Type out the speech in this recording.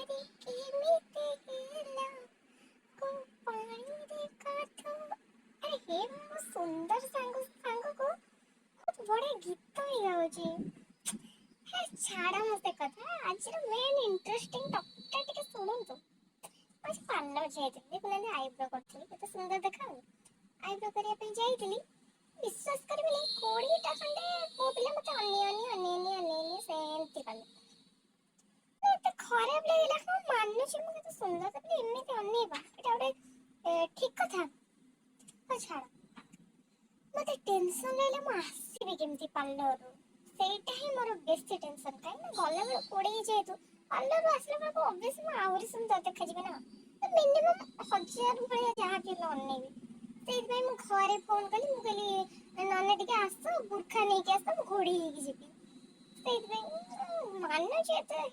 ଭାରି କେମିତି ହେଲା, କୋଉ ପାଣିରେ ଗାଧୋ। ଆରେ ହେ, ମୋ ସୁନ୍ଦର ସାଙ୍ଗ ସାଙ୍ଗକୁ ବହୁତ ବଢିଆ ଗୀତ ବି ଗାଉଛି। ହେ ଛାଡ ମ ସେ କଥା, ଆଜିର ମେନ୍ ଇଣ୍ଟରେଷ୍ଟିଂ ଟପିକଟା ଟିକେ ଶୁଣନ୍ତୁ। ମୁଁ ଆଜି ପାର୍ଲର ଯାଇଥିଲି। ଦେଖୁନାହାନ୍ତି, ଆଇବ୍ରୋ କରିଥିଲି, କେତେ ସୁନ୍ଦର ଦେଖାଯାଉନି? ଆଇବ୍ରୋ କରିବା ପାଇଁ ଯାଇଥିଲି। ବିଶ୍ୱାସ କରିବେନି, 20ଟା ଖଣ୍ଡେ ପୁଅ ପିଲା ମତେ ଅନେଇ ଅନେଇ ଅନେଇ ଅନେଇ ଅନେଇ ଅନେଇ ସେମିତି କଲେ। ଏତେ ଖରାପ ଲାଗିଲା। ହଁ, ମାନୁଛି ମୁଁ କେତେ ସୁନ୍ଦର, ବୋଲି ଏମିତି ଅନେଇବା ଏଇଟା ଗୋଟେ ଠିକ କଥା? ହଉ ଛାଡ, ମତେ ଟେନସନ ଲାଗିଲା ମୁଁ ଆସିବି କେମିତି ପାର୍ଲରରୁ। ସେଇଟା ହିଁ ମୋର ବେଶୀ ଟେନସନ, କାହିଁକି ନା ଗଲାବେଳେ ଘୋଡେଇ ଯେହେତୁ, ପାର୍ଲରରୁ ଆସିଲା ବେଳକୁ ଅବଭିୟସଲି ମୁଁ ଆହୁରି ସୁନ୍ଦର ଦେଖାଯିବି ନା। ତ ମିନିମମ୍ 1000 ଭଳିଆ ଯାହା ବି ହେଲେ ଅନେଇବେ। ସେଇଥିପାଇଁ ମୁଁ ଘରେ ଫୋନ କଲି। ମୁଁ କହିଲି, ନନା ଟିକେ ଆସ, ବୁର୍ଖା ନେଇକି ଆସ, ମୁଁ ଘୋଡେଇ ହେଇକି ଯିବି। ସେଇଥିପାଇଁ ମାନୁଛି ଏତେ